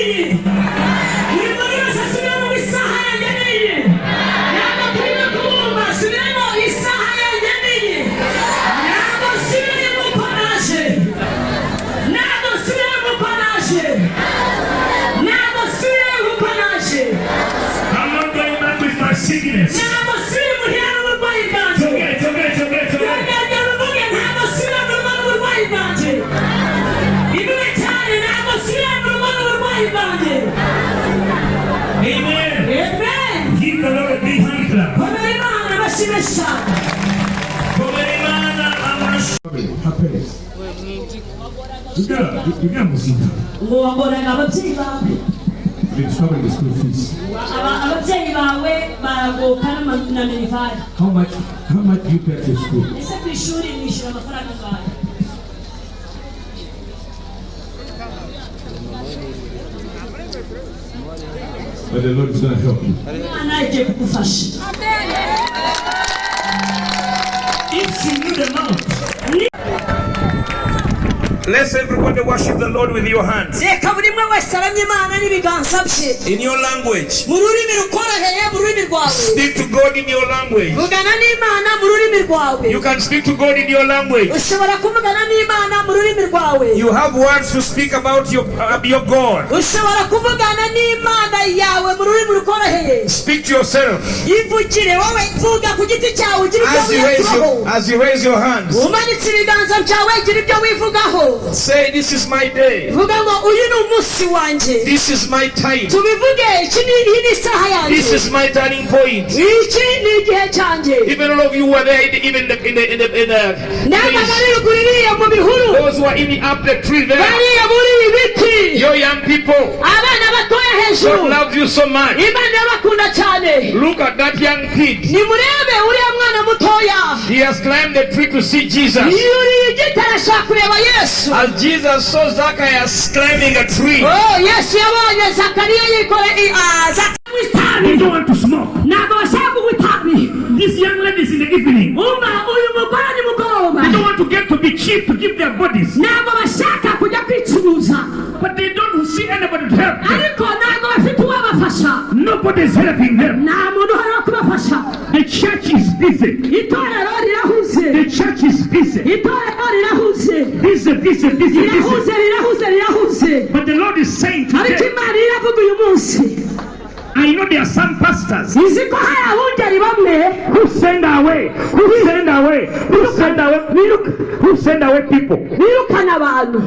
Niyi. Buri muntu wese asubiremo ngo isaha yanjye niyi. Ntabwo turimo kubumva. Subiramo: isaha yanjye niyi. Ntabwo nsubiremo uko naje, ntabwo nsubiremo uko naje, ntabwo nsubiremo uko naje. I'm not going back with my sickness. Ntabwo nsubira imuhira n'uburwayi It's bwanjye. okay, it's okay, it's okay, it's okay. Yongera uvuge: ntabwo nsubira mu rugo n'uburwayi bwanjye. Ivuge cyane: ntabwo nsubira mu rugo n'uburwayi bwanjye. Amen. Amen. Give the Lord a big hand clap. Komera Imana amashyi cyane. Komera Imana amashyi. Her parents. You got Muzinga. Ngo wagoraga ababyeyi bawe. They struggle with school fees. Ababyeyi bawe baragoka na minerval. How much do you pay for school? Ese ku ishuri mwishyura amafaranga angahe? But the Lord is going to help you. Imana igiye kugufasha. If she knew the amount. Let's everybody worship the Lord with your hands. Reka buri umwe wese aramye Imana n'ibiganza bye. In your language. Mu rurimi rukoroheye, mu rurimi rwawe. Speak to God in your language. Vugana n'Imana mu rurimi rwawe. You can speak to God in your language. Ushobora kuvugana n'Imana mu rurimi rwawe. You have words to speak about your God. Ushobora kuvugana n'Imana yawe mu rurimi rukoroheye. Speak to yourself. Ivugire wowe, vuga ku giti cyawe, ugira ibyo As you raise wiyaturaho. your, as you raise your hands, Umanitse ibiganza byawe, gira ibyo wivugaho. say, "This is my day. Vuga ngo uyu ni umunsi wanjye. This is my time. Tubivuge, iki ni, iyi ni isaha yanjye. This is my turning point." Iki ni igihe cyanjye. Even all of you who are there, even in the Namwe trees, bari ruguru iriya mu bihuru, those who are in the up the tree there, bariya muri ibiti, your young people, abana batoya hejuru, God loves you so much. Imana irabakunda cyane. Look at that young kid. Nimurebe uriya mwana mutoya. He has climbed the tree to see Jesus. Yuriye igiti arashaka kureba Yesu. As Jesus saw Zacchaeus climbing a tree, Oh, Yesu yabonye Zakariya yikore itabi. They don't want to smoke. Ntabwo bashaka kunywa itabi. These young ladies in the evening, Umva uyu mugore nimugoroba, they don't want to get to be cheap to give their bodies, ntabwo bashaka kujya kwicuruza, but they don't see anybody to help them. Ariko ntabwo bafite uwabafasha. Nobody is helping them. Nta muntu uhari wo kubafasha. The church is busy. Itorero rirahuze. The church is busy. Itorero rirahuze. Busy, busy, busy, busy. Rirahuze, rirahuze, rirahuze. But the Lord is saying Ariko today, Imana iravuga uyu munsi, I know there are some pastors izi ko hari abungeri bamwe who send away, who send away, who send away, who send away people. Birukana abantu.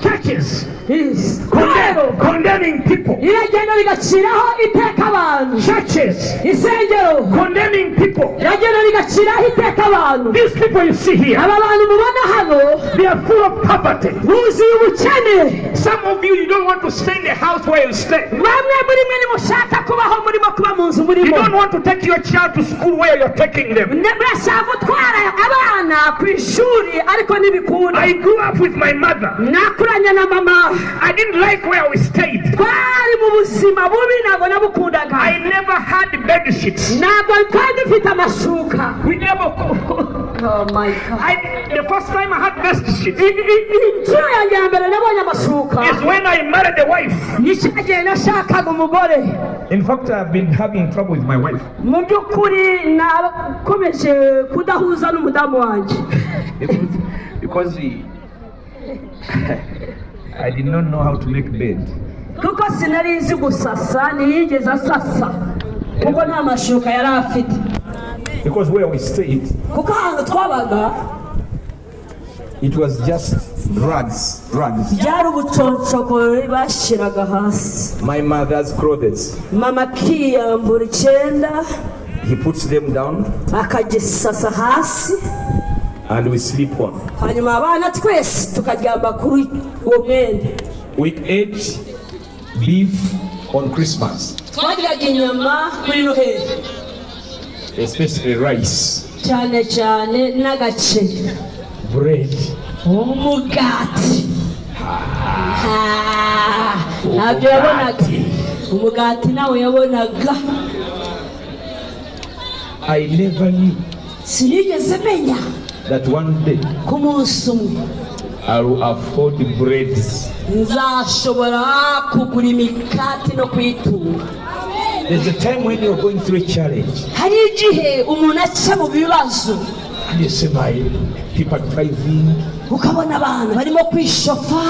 Churches Itorero condemning people. Riragenda rigaciraho iteka abantu. Churches Insengero condemning people. Riragenda rigaciraho iteka abantu. These people you see here, Aba bantu mubona hano they are full of poverty. Buzuye ubukene. Some of you, you don't want to stay in the house where you stay. Bamwe muri mwe nimushaka kubaho murimo kuba mu nzu You murimo. don't want to take your child to school where you're taking them. Murashaka gutwara abana ku ishuri ariko ntibikunda. I grew up with my mother. Nakuranye na mama. I didn't like where we stayed. Twari mu buzima bubi, ntabwo nabukundaga. I never had bed sheets. Ntabwo twari dufite amashuka. We never. Oh my God. The first time I had bed sheets Inshuro yanjye ya mbere nabonye amashuka is when I married a wife. Ni cya gihe nashakaga umugore. In fact, I've been having trouble with my wife Mu by'ukuri nakomeje kudahuza n'umudamu wanjye because I did not know how to make bed. Kuko sinari nzi gusasa, ntiyigeze asasa kuko nta mashuka yari afite. Because where we stayed, Kuko ahantu twabaga it was just rags, rags. Byari ubuconshoko bashyiraga hasi. My mother's clothes. Mama akiyambura icyenda, He puts them down akagisasa hasi, and we sleep on. Hanyuma abana twese tukaryama kuri uwo mwenda. We ate beef on Christmas, Twaryaga inyama kuri Noheli, especially rice, cyane cyane n'agaceri, bread. Umugati. Ah, ntabyo yabonaga, umugati nawe yabonaga. I never knew Sinigeze menya that one day ku munsi umwe I will afford breads. Nzashobora kugura imikati no kuyitunga. There's a time when you're going through a challenge Hari igihe umuntu aca mu bibazo and you say, my people are driving, ukabona abantu barimo kwishofa,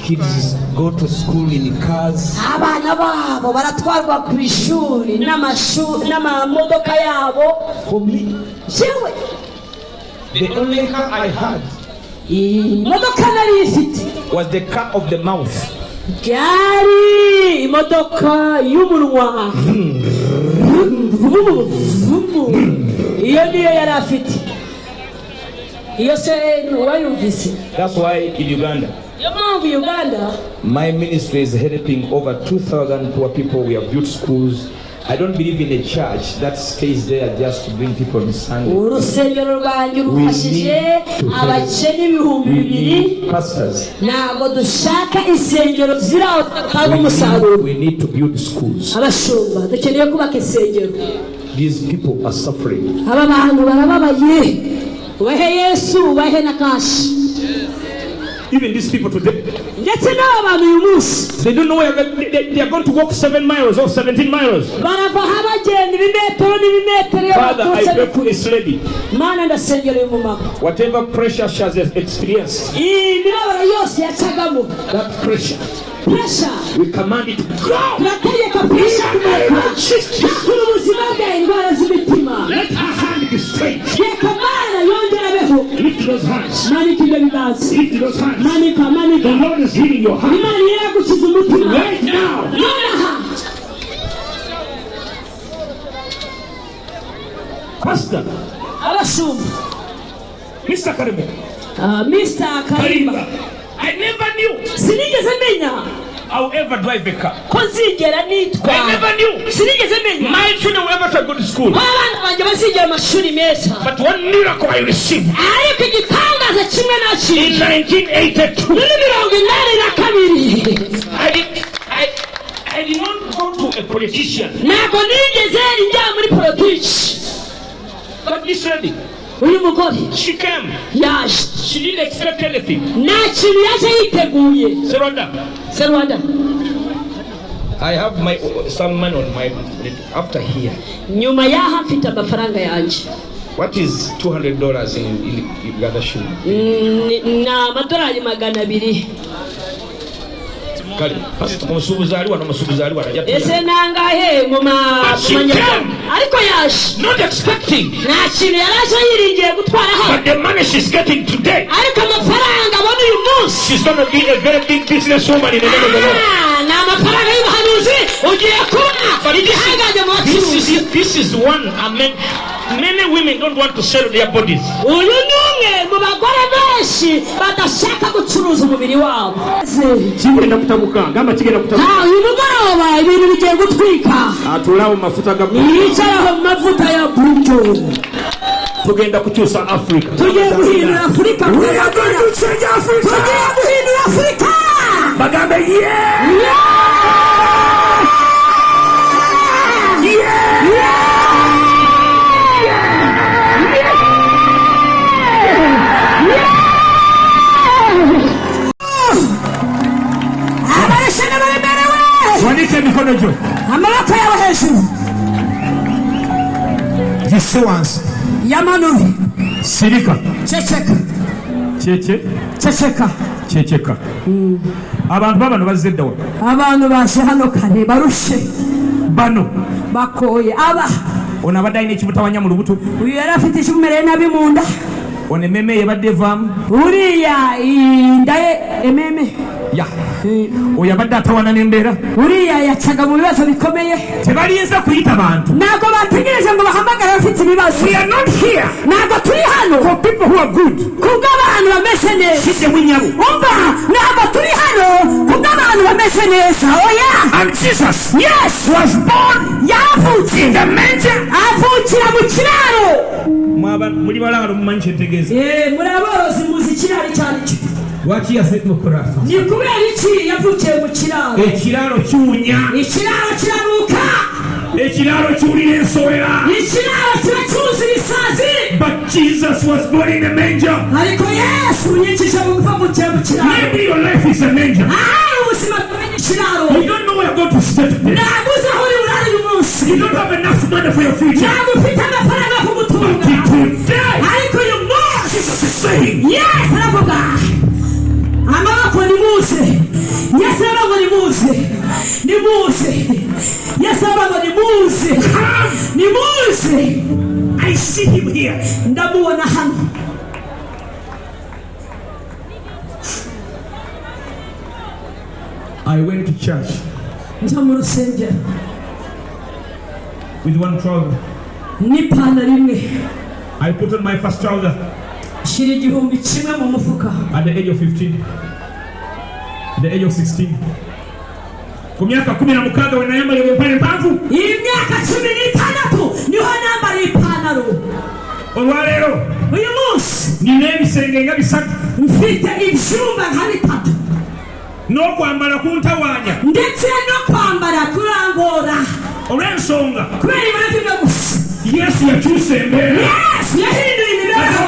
kids go to school in cars. Abana babo baratwarwa ku ishuri n'amamodoka yabo. For me, Jewe, the only car I had imodoka nari ifite was the car of the mouth. Byari imodoka y'umunwa. Iyo niyo yari afite. Iyo se wayumvise? That's why in Uganda, Niyo mpamvu Uganda, my ministry is helping over 2,000 poor people. We have built schools. I don't believe in a church that stays there just to bring people on Sunday. Urusengero rwanjye rufashije abakene ibihumbi We bibiri. need pastors. Ntabwo dushaka insengero ziri aho zidatanga umusaruro. We need to build schools. Abashumba, dukeneye kubaka insengero. These people are suffering. Aba bantu barababaye. Ubahe Yesu, ubahe na cash. Even these people today, Ndetse n'aba bantu uyu munsi, they don't know where they are going to walk 7 miles or 17 miles. Barava aha bagenda ibimetero n'ibimetero iyo Father, I baturutse. pray for this lady. Mana, ndasengera uyu mumama. Whatever pressure she has experienced, Iyi mibabaro yose yacagamo, that pressure, pressure, we command it to go. Turategeka pressure kumureka kuri ubuzima bwe, indwara z'imitima. Let her hand be straight. Reka Mana yongere abeho. Lift those hands. Manika ibyo biganza. Lift those hands. Manika, manika. The Lord is healing your heart. Imana iragukiza umutima Right now. nonaha. Pastor, Abashumba, Mr. Karimo, Mr. Karimba, Karimba, I never knew sinigeze menya I'll ever drive a car. Ko nzigera nitwara. I never knew Sinigeze menya my children will ever go to school. Ko abana banjye bazigera mu mashuri meza. But one miracle I received Ariko igitangaza kimwe in nakiriye 1982. muri 82, I did not go to a politician. Ntabwo nigeze njya muri politiki. But this lady, Uyu mugore she came. yaje. She didn't expect anything. Nta kintu yaje yiteguye. Serwanda, Serwanda, I have my some money on my after here. Nyuma y'aha mfite amafaranga yanjye. What is $200 in Uganda shilling? Ni amadolari 200. Kale, pastor, omusuubuzi ali wano, omusuubuzi ali wano, ajja Ese tuyamba. nangahe mu manyarwanda? Ariko yaje Not expecting, nta kintu yari aje yiringiye gutwara hano, but the money she's getting today, ariko amafaranga abona uyu munsi, she's going to be a very big businesswoman in the name of the Lord. Ah, ni amafaranga y'ubuhanuzi. Ugiye kuba igihangange mu This bacuruzi. is this is one. I mean, many women don't want to sell their bodies. Uyu ni umwe mu bagore benshi badashaka gucuruza umubiri wabo. Kigenda kutabuka, gamba kigenda kutabuka. Ah, uyu mugoroba ibintu bigiye gutwika. Atulaawo mu mafuta ga Yicaraho mu mavuta ya buryo. Tugenda kukyusa Africa. Tugiye guhindura Afurika. We are going to change Africa. Tugiye guhindura Afurika. Bagambe yeah. Yeah. Abarushe n'abaremerewe, Wanike emikono gyo. Amaboko yawe hejuru. Gisse wansi. Yamanure. Sirika. Ceceka. Kyekye. Ceceka. Kyekeka. Abantu babano bazze dda wano. Abantu baje hano kare barushe. Bano Bakoye aba. Ono abadde alina ekimutawanya mu lubuto. Uyu yari afite ikimumereye nabi mu nda. Ono emmeeme ye ebadde evaamu. Uriya inda ye ememe. Ya, oyo abadde atawana n'embeera. Uriya yacaga mu bibazo bikomeye. Tebalinza kuyita bantu. Ntabwo bategereje ngo bahamagare abafite ibibazo. We are not here Ntabwo turi hano for people who are good. Kubw'abantu bameze neza. Kiddemu nnyabo. Umva, ntabwo turi hano kubw'abantu bameze neza, oya. And Jesus Yes was born Yaravutse in the manger. Avukira mu kiraro. Mwaba muli balabalo, mumanyi kyentegeeza. Muri aborozi, muzi ikiraro icyo ari cyo. Lwaki yasemukura? Ni kubera iki yavukiye mu kiraro? Ekiraro kiwunya. Ikiraro kiranuka. Ekiraro kiwulira ensowera. Ikiraro kiracuza ibisazi. But Jesus was born in a manger. Ariko Yesu yicisha bugufi avukira mu kiraro. Maybe your life is a manger. Ahari ubuzima bwawe ni ikiraro. You don't know where God to stay today. Ntabwo uzi aho uri burare uyu munsi. You don't have enough money for your future. Ntabwo ufite amafaranga yo kugutunga. But today, Ariko uyu munsi Jesus is saying, Yesu aravuga, amaboko nimuze. Yesu aravuga ngo nimuze, nimuze. Yesu aravuga ngo nimuze. "Come." Nimuze. I see him here. Ndamubona hano. I went to church Njya mu rusengero with one trouser. N'ipantaro imwe. I put on my first trouser Shyira 1000 mu mufuka. At the age of 15. At the age of 16. Ku myaka 16 we nayambala empale mpanvu. Imyaka 16 niho nambara ipantaro. Olwaleero Uyu munsi nina ebisenge nga bisatu. Mfite ibyumba nka bitatu. N'okwambala kuntawaanya. Ndetse no kwambara kurangora. Olw'ensonga Kubera impamvu imwe gusa. Yesu yakyusa embeera. Yesu yahinduye imibereho.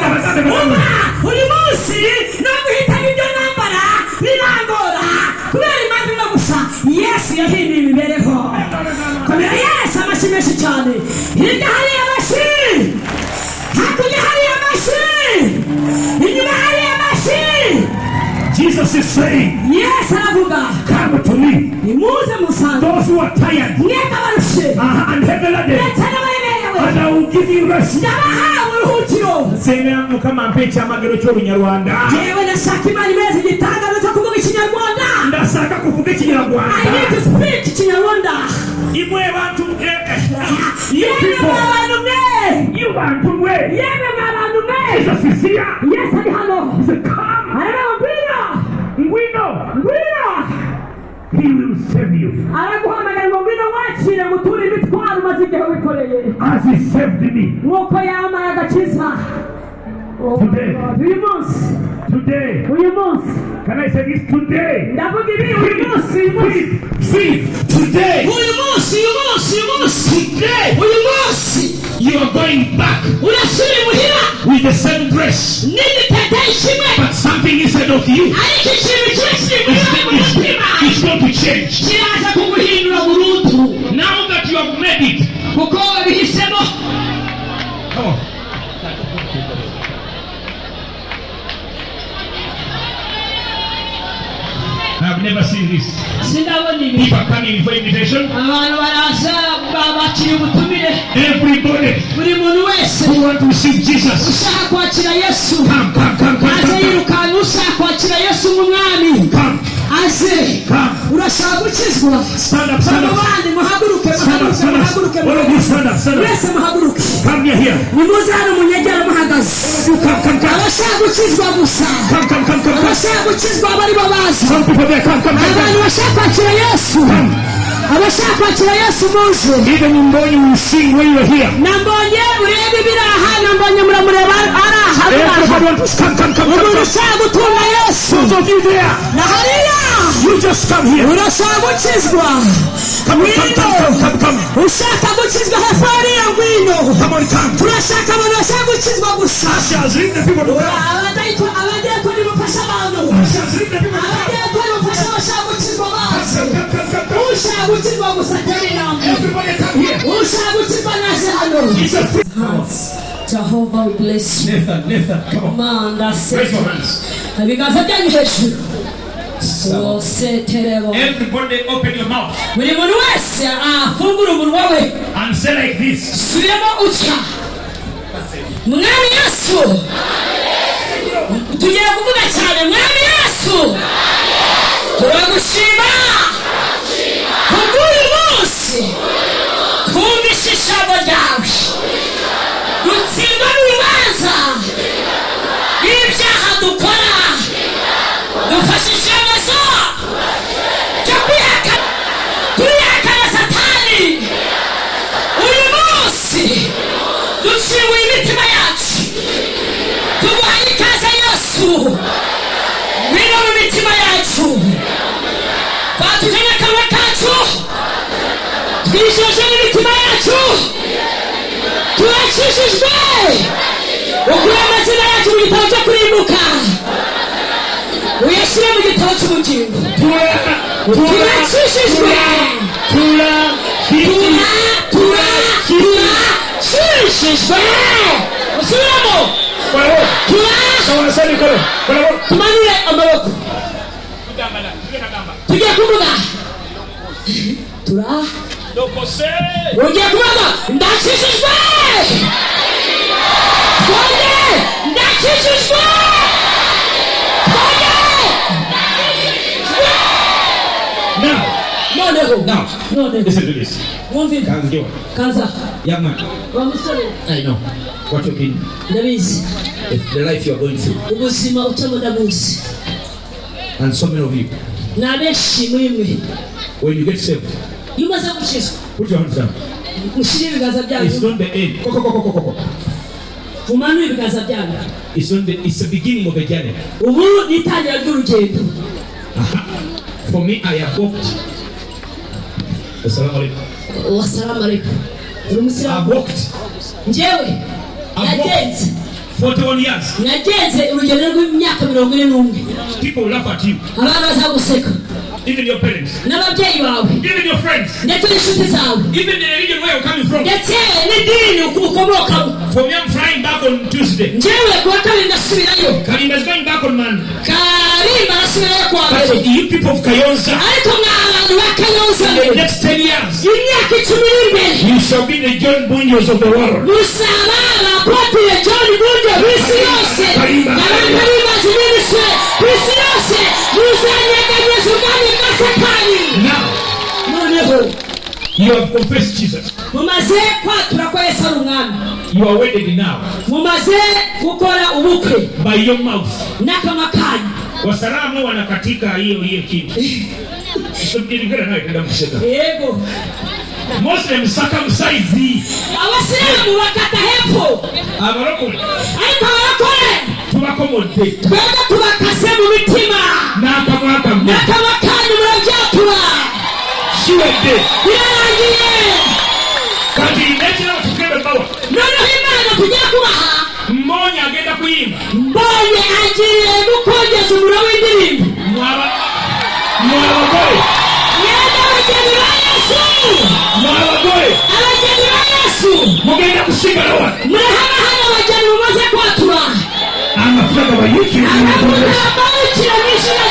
Umva, uyu munsi no guhitamo ibyo nambara birangora kubera impamvu imwe gusa: Yesu yahinduye imibereho. Komera Yesu amashyi menshi cyane. Hirya hari amashyi, hakurya hari amashyi, inyuma hari amashyi. Jesus is saying, Yesu aravuga, "Come to me, nimuze musange those who are tired mwebwe abarushe and heavy laden, ndetse n'abaremerewe, and I will give you rest." Ndabaha uburuhukiro. Nsenga Mukama ampe ekyamagero ky'Olunyarwanda. Yewe, ndashaka Imana imeze igitangazo cyo kuvuga Ikinyarwanda. Ndashaka kuvuga I Ikinyarwanda. Need to speak Ikinyarwanda. Imwe bantu eh, eh, you Yemwe people, mwa bantu mwe, you bantu mwe. Yemwe mwa bantu mwe, Jesus is here. Yesu ari hano. He said, "Come." Aravuga, ngwino. Ngwino. Ngwino. He will save you Araguhamagara ngo ngwino wakire ngo uture imitwaro umaze igihe wikoreye, as he saved me. Nk'uko yamaye agakiza. Oh my Today. God. Uyu munsi. Today, Uyu munsi. can I say this today? Ndavuga ibi uyu munsi, uyu munsi. See, today, Uyu munsi, uyu munsi, uyu munsi. Today, Uyu munsi you are going back urasubira imuhira with the same dress, n'igiteteyi kimwe, but something inside of you ariko ikintu kiba kiri muri wowe mu mutima is going to change. Kiraza kuguhindura burundu. Now that you have made it, Kuko wabihisemo. Come on. I've never seen this. Sindabona ibi. People are coming for invitation. Abantu baraza bakiriye ubutumire. Everybody Buri muntu wese who want to receive Jesus, ushaka kwakira Yesu come, come, come, come, aze come, come, yirukanka. Ushaka kwakira Yesu nk'umwami come, aze. Come. Urashaka gukizwa? Stand up, stand Bano up. bandi muhaguruke. Stand up, Muhaguruke. Stand up. Muhaguruke. All of you, stand up, stand up. Mwese muhaguruke. Come near here. Nimuze hano munyegere muhagaze. You come, come, come. Abashaka gukizwa gusa. Come, come, come, come, come. Abashaka gukizwa barimo baza. Some people there, come, come, come, Abantu come. bashaka kwakira Yesu, abashaka kwakira Yesu muze. Even in Mbonyi, you will sing when you are here. Nambonye urebe ibiri aha, nambonye muramureba ari aha, ari aha. Everybody want to come, come, come, come, Umuntu come. ushaka gutunga Yesu Those of you there, na hariya, you just come here. Urashaka gukizwa? Come on, come, come, come, come, come. Ushaka gukizwa hepfo hariya, ngwino. Come on, come. Turashaka abantu bashaka gukizwa gusa. Ushers, lead the people to come. Abadiyakoni mufashe abantu. Ushers, lead the people to come. Abadiyakoni mufashe abashaka gukizwa baze. Come, come, come, come, come. Ushaka gukizwa gusa atere intambwe. Everybody come here. Ushaka gukizwa naze hano. It's a free. Jehovah will bless you. Nathan, Nathan, come on. Manda se. Raise your hands. Ibiganza byanyu hejuru. Soseterebo. Everybody open your mouth Buri muntu wese afungure umunwa we. And say like this. Subiramo utya: Mwami Yesu. Tugiye kuvuga cyane. Mwami Yesu, turagushima kubw'uyu munsi twumvise ijambo ryawe, dutsindwa n'urubanza rw'ibyaha dukora. Dufashe icyemezo cyo kwihakana, turihakana Satani. Uyu munsi dukinguye imitima yacu, tuguhaye ikaze Yesu, ngwino mu mitima yacu. Twatuje n'akanwa kacu, twijeje n'imitima yacu, turakijijwe. Ukure amazina yacu mu gitabo cyo kurimbuka, uyashyire mu gitabo cy'ubugingo. Turakijijwe. Tura Tura, tura, turakijijwe. Usubiramo. Tura. Tumanure amaboko, tugiye kuvuga tura. Ugiye kuvuga ndakijijwe. Twongere, ndakijijwe. Twongere. Now, Noneho. Now, Noneho. listen to this. Mwumvire. Kanzo, Kanza. young man, Wa musore. I know what you've been, Ndabizi. the life you are going through, Ubuzima ucamo ndabuzi. and so many of you. Ni abenshi muri mwe. When you get saved, Iyo umaze gukizwa, put your hands down. Mushyire ibiganza It's byanyu. not the end. Go, go, go, go, go, go. Mumanure ibiganza byanyu. It's not the. It's the beginning of a journey. Ubu ni itangira ry'urugendo. Aha. For me, I have walked. Assalamu alaikum. Wasalamu alaikum. Uri umusilamu? I've walked Njyewe nagenze 41 years. Nagenze urugendo rw'imyaka 41. People will laugh at you. Abantu bazaguseka. Even your parents. N'ababyeyi bawe. Even your friends. Ndetse n'inshuti zawe. Even the religion where you're coming from. Ndetse n'idini ukomokamo. For me, I'm flying back on Tuesday. Njyewe kuwa kabiri ndasubirayo. Karimba is going back on Monday. Karimba arasubirayo kuwa But mbere. you people of Kayonza, Ariko mwa abantu ba Kayonza, in the next 10 years, imyaka 10 iri imbere, you shall be the John Bunjos of the world. Musaba abapotiye John Bunjo b'isi yose. Karimba. Abakarimazi b'ibiswe ku isi yose, muzanyeganyeza ubwami bwa Satani. Now, Noneho, you have confessed Jesus. Mumaze kwatura ko Yesu ari umwami. You are wedded now Mumaze gukora ubukwe by your mouth. N'akanwa kanyu. Wasalamu wanakatika hiyo hiyo kitu. So nilikuwa nayo kwenda mshika. Yego. Muslim circumcise. Abasilamu bakata hepfo. Abarokole Ariko abarokore, tubakomodde twebwe tubakase mu mitima. N'akamwa kammwe. N'akanwa kanyu murabyatura. Kiwedde. Birarangiye. Kati nekirabo tugenda bawa. Noneho Imana tugiye kubaha, Mbonye agenda kuyimba. Mbonye agiye gukongeza umuriro w'indirimbo. Mwaba mwabagole. Mwebwe abageni ba Yesu, Mwabagole. Abageni ba Yesu, mugenda kusigala wano. Murahaba hano abageni mumaze kwatura. Amafuta gabayikire. Amavuta bamanukira mu izina